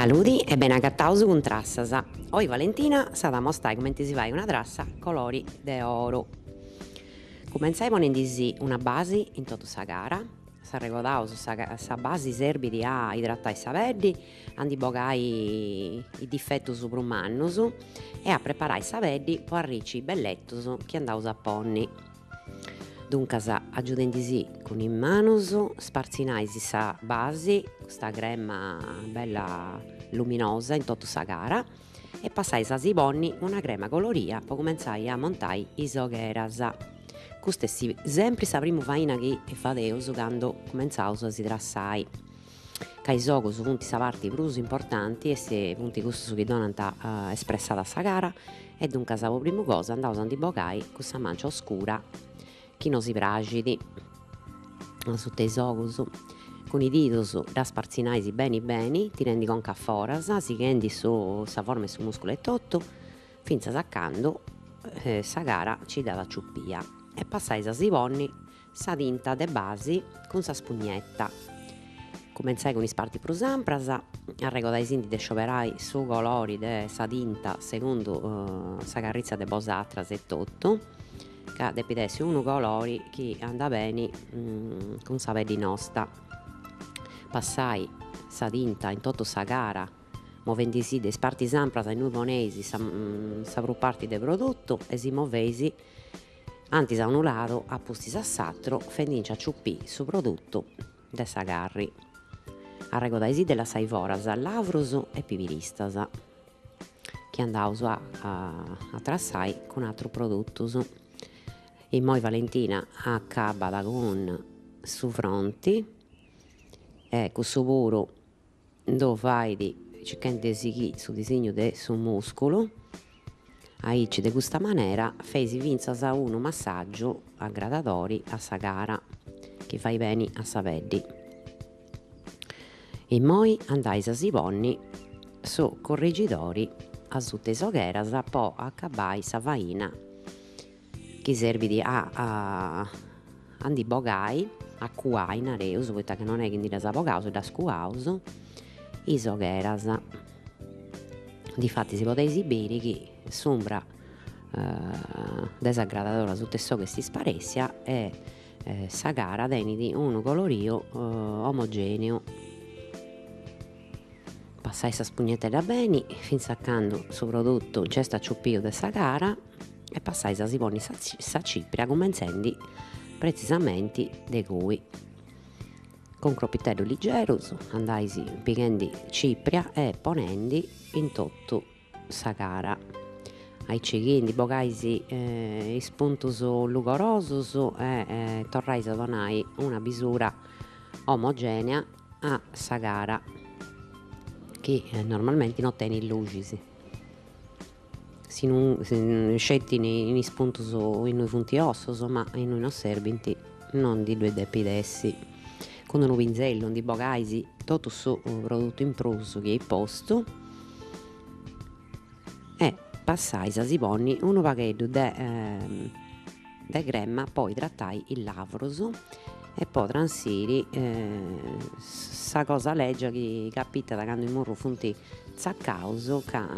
Saludi e beni agataus cun Trassas. Oi Valentina s'at a amostai cumenti si fait una trassa colori de oru. Cumentzai ponendisì una basi in totu sa cara, s'arregodaus sa basi serbit a idratai sa peddi, a ndi bogai is difetus prus mannus e a preparai sa peddi po arrici is belletus chi andaus a ponni. Duncas agiudendisì cun is manus spartzinais sa basi, custa crema bella luminosa in totu sa cara e passais a si ponni una crema coloria po cumentzai a amontai is ogheras. Custa est sempri sa primu faina chi fadeus candu cumentzaus a si trassai, ca is ogus funt sa parti prus importanti e funt cussus chi donant espressada a sa cara E duncas po primu cosa andaus a ndi bogai cussa mancia oscura chi no si praxit asuta 'e is ogus. Cun is didus dda spartzinais beni beni, tirendi conca a foras, sighendi su sa forma 'e su musculu etotu, fintzas a candu sa cara nci dd'at aciupia e passais a si ponni Sa tinta de basi cun sa spugnetta. Cumentzai cun is partis prus ampras, arregodaisindi de scioberai su colori de sa tinta segundu sa carritza de bosatras etotu, ca depit essi unu colori chi andat beni cun sa peddi nosta. Passai sa tinta in totu sa cara, movendisì de is partis ampras innui poneis sa sa prus parti de produtu e si moveis Antis a unu ladu, a pustis a s'atru, fendinci aciupì su produtu de sa carri. Arregodaisì de lassai foras lavrus e pibiristas, chi andaus a a trassai cun atrus produtus. Immoi Valentina acabat cun su fronti e cussu puru Ddu fait circhendi de sighì su disignu de su musculu, aici de custa manera feis fintzas unu massàgiu agradadori a sa cara chi fait beni a sa peddi. Immoi andais a si ponni su corregidori asuta is ogheras po acabai sa faina chi serbit a a ndi bogai, a cuai nareus, poita ca non est chi ndi ddas bogaus, ddas cuaus, is ogheras. Difatis podeis biri chi s'umbra de s'agradadora asuta 'e s'ogu est isparessia e sa cara tenit unu coloriu omogeneu. Passai sa spugnetedda beni finzas a candu su produtu nc'est aciupiu de sa cara e passais a si ponni sa cipria cumentzendi pretzisamenti de cui. Cun cropiteddus ligerus andais pighendi cipria e ponendi in totu sa cara, aici chi ndi bogais is puntus lugorosus e torrais a donai una bisura omogenea a sa cara chi normalmenti no tenit luxis, si non sceti in is puntus innui funt ossus, ma innui no serbint no ndi ddoi depit essi. Cun unu pinzellu ndi bogais totu su produtu in prus chi eis postu e passais a si ponni unu pagheddu de de crema po idratai is lavrus e po transiri sa cosa lègia chi capitat candu is murrus funt tzacaus ca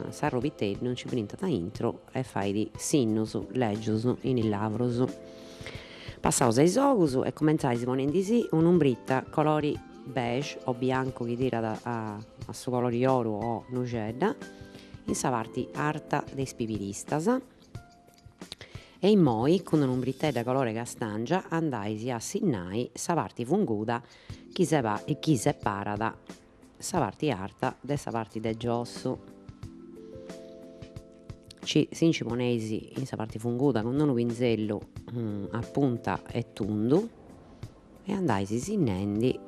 s'arrobiteddu nci brintat aintru e fait sinnus lègius in is lavrus. Passaus a is ogus e cumentzais ponendisì un'umbrita colori beige o biancu chi tirat a su colori oru o nuxedda in sa parti arta de is pibiristas E immoi, cun un'umbritedda colore castàngia, andais a sinnai sa parti funguda chi chi separat sa parti arta de sa parti de giossu. Ci si nci poneis in sa parti funguda cun unu pinzellu a punta 'e tundu e andais sinnendi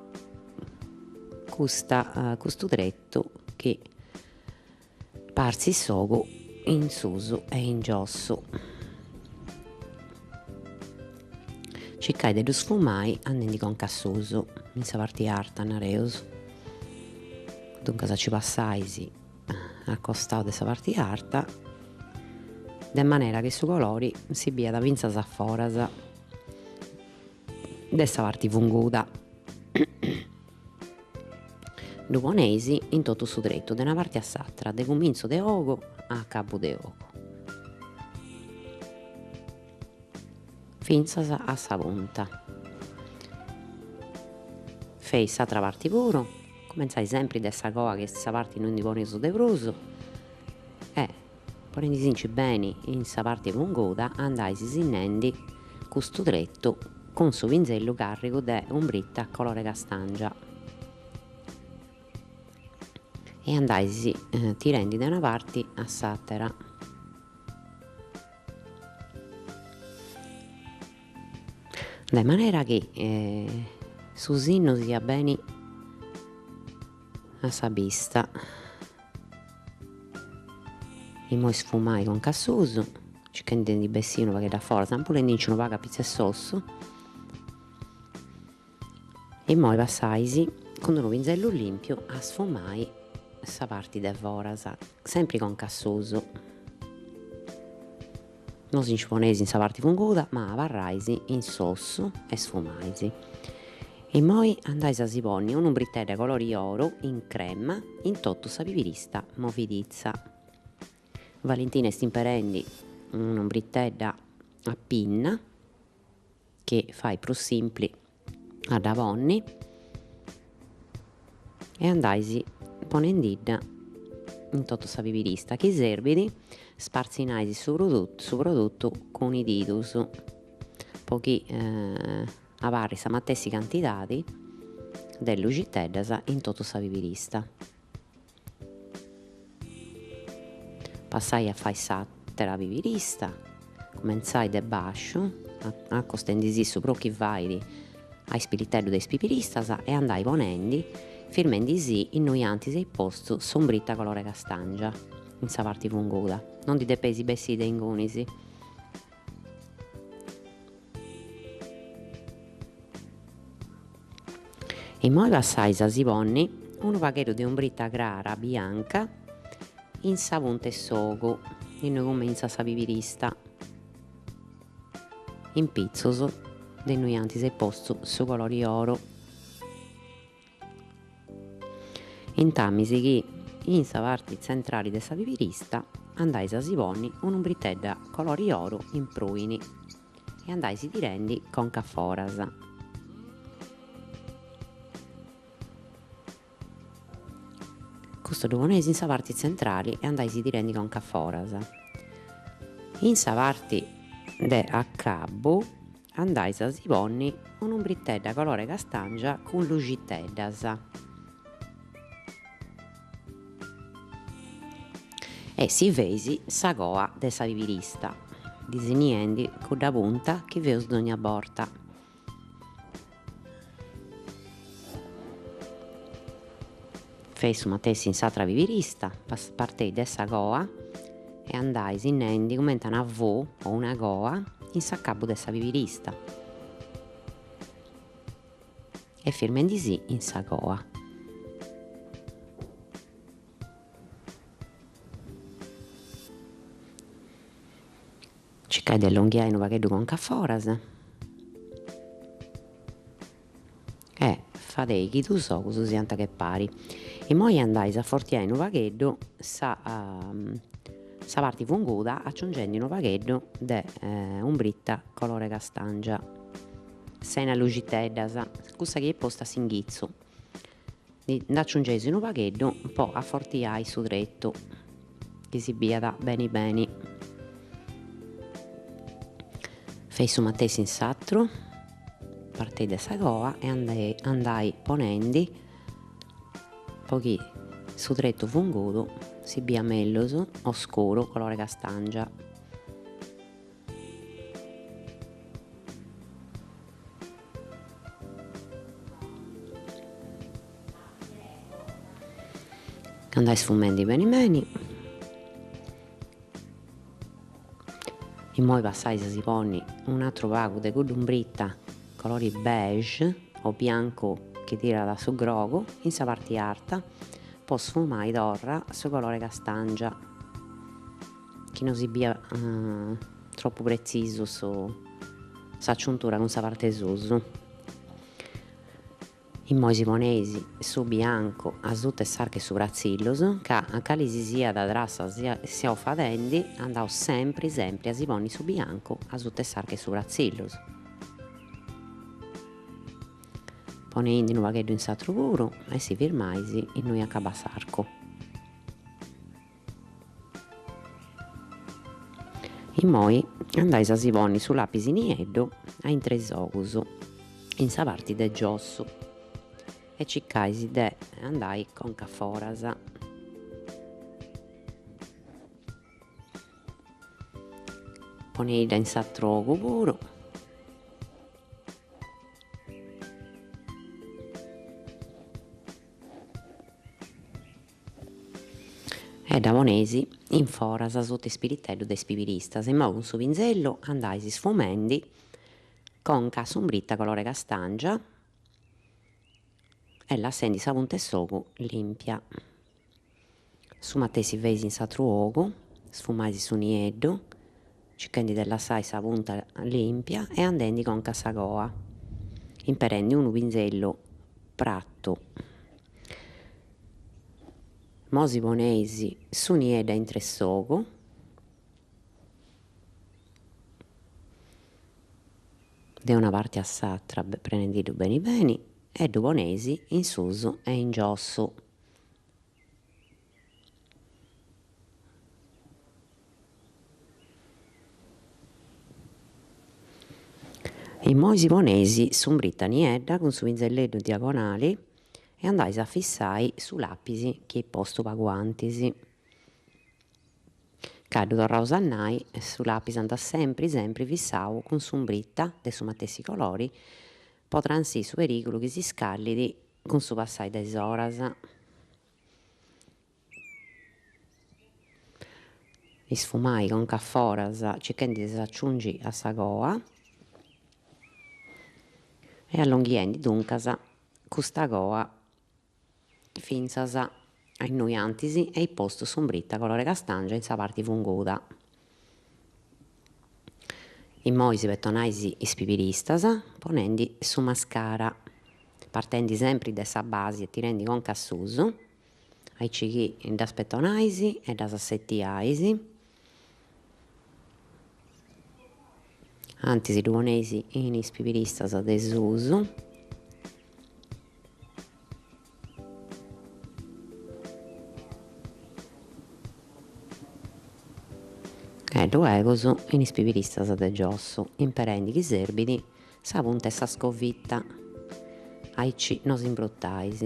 custa custu tretu chi Partzit s'ogu in susu e in giossu. Circai de ddu sfumai andendi conca a susu, in sa parti arta nareus. Duncas ci passais a costau de sa parti arta de manera chi su colori si biat fintzas a foras de sa parti funguda. Ddu poneis in totu su tretu, de una parti a s'atra, de cumintzu de ogu a acabu de ogu. Fintzas a sa punta. Feis s'atra parti puru, cumentzai sempri de sa coa chi est sa parti innui ndi poneus de prus e ponendi·si·nci beni in sa parti funguda andais sinnendi custu tretu cun su pinzellu carrigu de umbrita colore castangia e andais tirendi de una parti a s'atera. De manera chi su sinnu siat beni a sa bista. Immoi sfumai conca a susu, circhendi de ndi bessiri unu pagheddu a foras, ampulendinci unu pagu a pitzu 'e s'ossu. Immoi passais cun d'unu pinzellu limpiu a sfumai sa parti de foras, sempri conca a susu. No si nci poneis in sa parti funguda, ma abarrais in s'ossu e sfumais. Immoi andais a si ponni un'umbritedda colori oru in crema in totu sa pibirista moviditza. Valentina est imperendi un'umbritedda a pinna chi fait prus simpli a dda ponni e andais ponendidda in totu sa pibirista, chi serbit spartzinais su su produtu cun is didus po chi abarrit sa matessi cantidadi de luxiteddas in totu sa pibirista. Passai a fai s'atera pibirista, cumentzai de basciu, acostendisì su prus chi fait a is piliteddus de is pibiristas e andai ponendi, firmendisì innui antis eis postu s'umbrita colore castangia, in sa parti funguda, non ndi depeis bessiri de ingunis. Immoi passais a si ponni unu pagheddu de umbrita crara bianca in sa punta 'e s'ogu, innui cumintzat sa pibirista, in pitzus de innui antis eis postu su colori oru. Intamis chi in sa parti tzentrali de sa pibirista andais a si ponni un'umbritedda colori oru in pruini e andais tirendi conca a foras. Custu ddu poneis in sa parti tzentrali e andais tirendi conca a foras. In sa parti de acabu andais a si ponni un'umbritedda colore castangia cun luxiteddas. E si feis sa coa de sa pibirista, disinniendi cudda punta chi feus dogna borta. Feis su matessi in s'atra pibirista, partei de sa coa e andai sinnendi cumenti a una V o una coa in s'acabu de sa pibirista e firmendisì in sa coa. Circai de allonghiai unu pagheddu conca a foras e fadei chi dus ogus siant che pari. Immoi andais a afortiai unu pagheddu sa sa parti funguda aciungendi unu pagheddu de umbrita colore castangia, sena luxiteddas, cussa chi eis postu a s'inghitzu. Nd'aciungeis unu pagheddu po afortiai su tretu, chi si biat beni beni. Feis su matessi in s'atru, partei de sa coa e andai andai ponendi po chi su tretu fungudu si biat mellus o scuru colore castangia. Andai sfumendi beni beni. Immoi passais a si ponni un'atru pagu de cudd'umbrita colori beige o biancu chi tirat a su grogu in sa parti arta po sfumai torra su colore castangia. Chi no si biat tropu pretzisu su s'aciuntura cun sa parte 'e susu. Immoi si poneis su biancu asuta 'e s'arcu 'e supratzillus, ca a cali si siat trassa siaus fadendi andaus sempri sempri a si ponni su biancu asuta 'e s'arcu 'e supratzillus. Poneindi unu pagheddu in s'aturu puru e si firmais innui acabat s'arcu. Immoi andais a si ponni su lapis nieddu a intre is ogus, in sa parti de giossu e circais de andai conca a foras. Poneidda in s'aturu ogu puru. E dda poneis in foras asuta is piliteddus de is pibiristas. Immoi cun su pinzellu andais sfumendi conca a s'umbrita color'e castangia e lassendi sa punta 'e s'ogu limpia. Su matessi feis in s'aturu ogu, sfumais su nieddu, circhendi de lassai sa punta limpia e andendi conca a sa coa, imperendi unu pinzellu pratu. Immoi si poneis su nieddu aintr'e s'ogu de una parti a s'atera prenendiddu beni beni e ddu poneis in susu e in giossu. Immoi si poneis s'umbrita niedda cun su pinzelleddu diagonali e andais a fissai su lapis chi eis postu pagu antis. Ca ddu torraus a nai, su lapis andat sempri sempri fissau cun s'umbrita de su matessi colori po transì su perigulu chi si scallit cun su passai de is oras. Isfumai conca a foras circhendi de s'aciungi a sa coa e allonghiendi duncas custa coa finzas a innui antis eis postu s'umbrita color'e castangia in sa parti funguda. Immoi si petonais is pibiristas ponendi su mascara, partendi sempri de sa basi e tirendi conca a susu, aici chi ddas petonais e ddas assetiais, antis ddu poneis in is pibiristas de susu E luegus in is pibiristas de giossu, imperendi chi serbit sa punta 'e sa scovita, aici no s'imbrutais.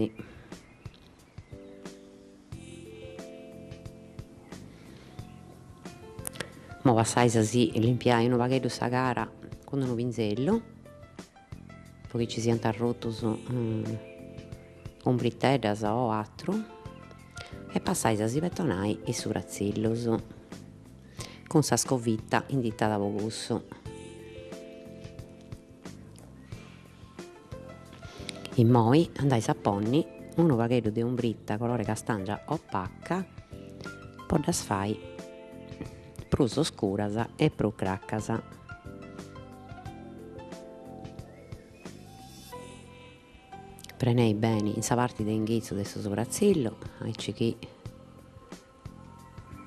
Immoi passais a si limpiai unu pagheddu sa cara cun unu pinzellu po chi ci siant arrutus umbriteddas o atru e passais a si petonai is suratzillus cun sa scovita inditada po cussu. Immoi andais a ponni unu pagheddu de umbrita colore castangia opaca po ddas fai prus oscuras e prus cracas. Prenei beni in sa parti de inghitzu de su supratzillu, aici chi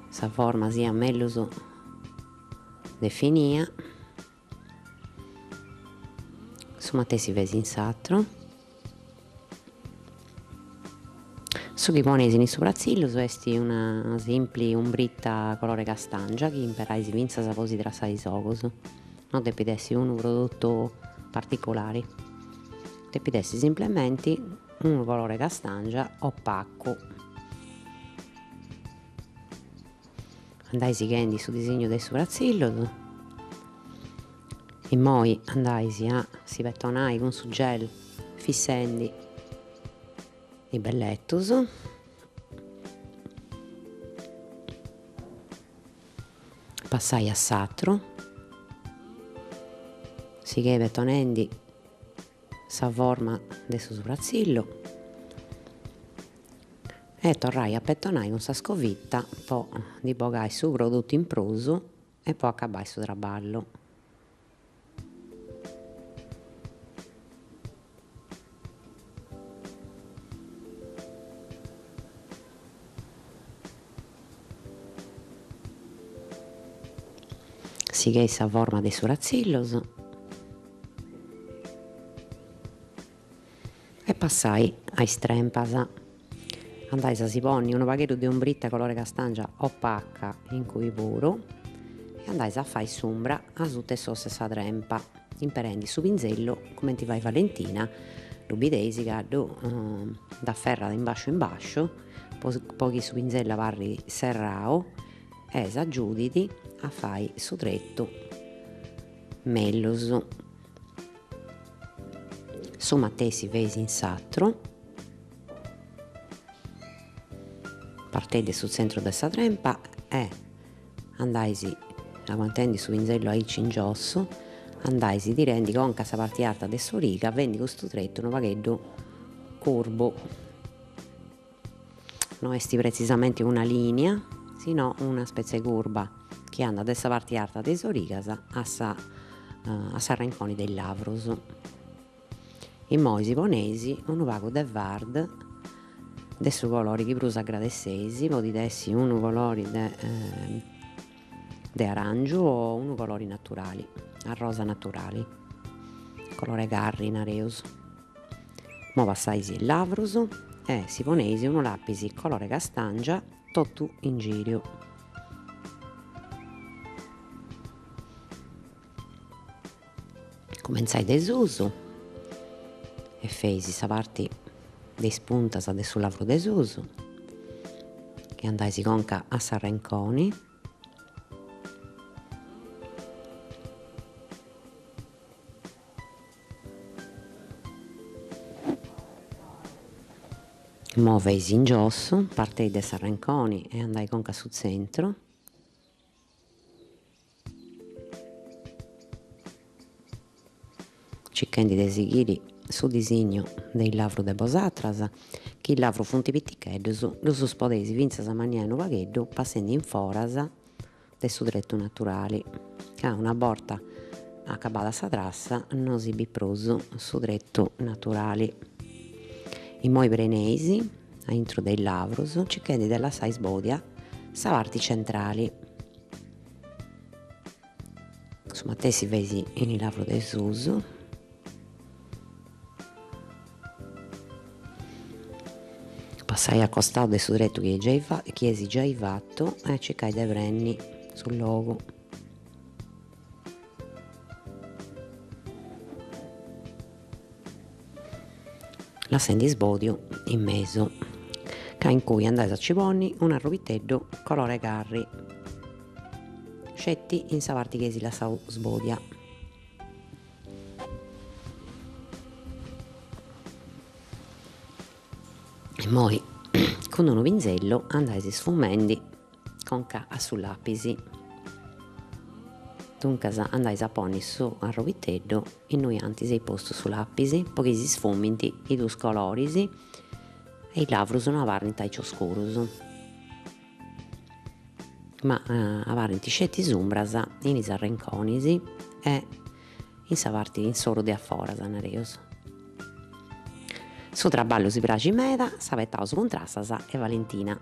sa forma siat mellus definia. Su matessi feis in s'atru. Su chi poneis in is supratzillus est una simpli umbrita colore castangia chi imperais fintzas po si trassai is ogus, no depit essi unu produtu particulari, depit essi simplementi unu colore castangia opacu. Andai sighendi su disignu de is supratzillus, immoi andais a si petonai cun su gel fissendi is belletus. Passai a s'atru, sighei petonendi sa forma de su supratzillu e torrai a petonai cun sa scovita po ndi bogai su produtu in prus e po acabai su traballu. Sigheis sa forma de is suratzillus e passai a is trempas. Andais a si ponni unu pagheddu de umbrita colore castangia opaca in cui puru e andais a fai s'umbra asuta 'e s'ossu 'e sa trempa, imperendi su pinzellu cumenti fait Valentina, ddu bideis ca ddu dd'aferrat in basciu in basciu po chi su pinzellu abarrit serrau e s'agiudit a fai su tretu mellus. Su matessi feis in s'atru, partei de su tzentru de sa trempa e andais aguantendi su pinzellu aici in giossu, andais tirendi conca a sa parti arta de s'origa fendi custu tretu unu pagheddu curbu. No est pretzisamenti una linea, si no una spetzie 'e curba chi andat de sa parti arta de is origas a sa a s'arrenconi de is lavrus. Immoi si poneis unu pagu de fard de su colori chi prus agradesseis, podit essi unu colori de de arangiu o unu colori naturali, arrosa naturali, color'e carri nareus. Immoi passais is lavrus e si poneis unu lapis colore castangia totu in giriu. Cumentzai de susu e feis sa parti de is puntas de su lavru de susu e andais conca a s'arrenconi. Moveis in giossu, partei de s'arrenconi e andai conca a su tzentru. Circhendi de sighiri su disignu de is lavrus de bosatras, chi is lavrus funt piticheddus, ddus podeis fintzas amanniai unu pagheddu passendi in foras de su tretu naturali, ca una borta acabada sa trassa no si bit prus su tretu naturali. Immoi preneis aintru de is lavrus circhendi de lassai sbodia sa parti centrali. Su matessi feis in is lavrus de susu. Passai a costau de su tretu chi giai chi eis giai fatu e circai de prenni su logu. Lassendi sbodiu in mesu, ca in cui andais a ci ponni un'arrobiteddu color'e carri, sceti in sa parti chi eis lassau sbodia. Immoi cun unu pinzellu andais sfumendi conca a su lapis. Duncas andais a ponni su arrobiteddu innui antis eis postu su lapis po chi si sfumint is dus coloris e is lavrus no abarrint aici oscurus. Ma abarrint sceti is umbras in is arrenconis e in sa parti in s'oru de a foras, nareus. Su traballu si praxit meda, s'abetaus cun trassas e Valentina.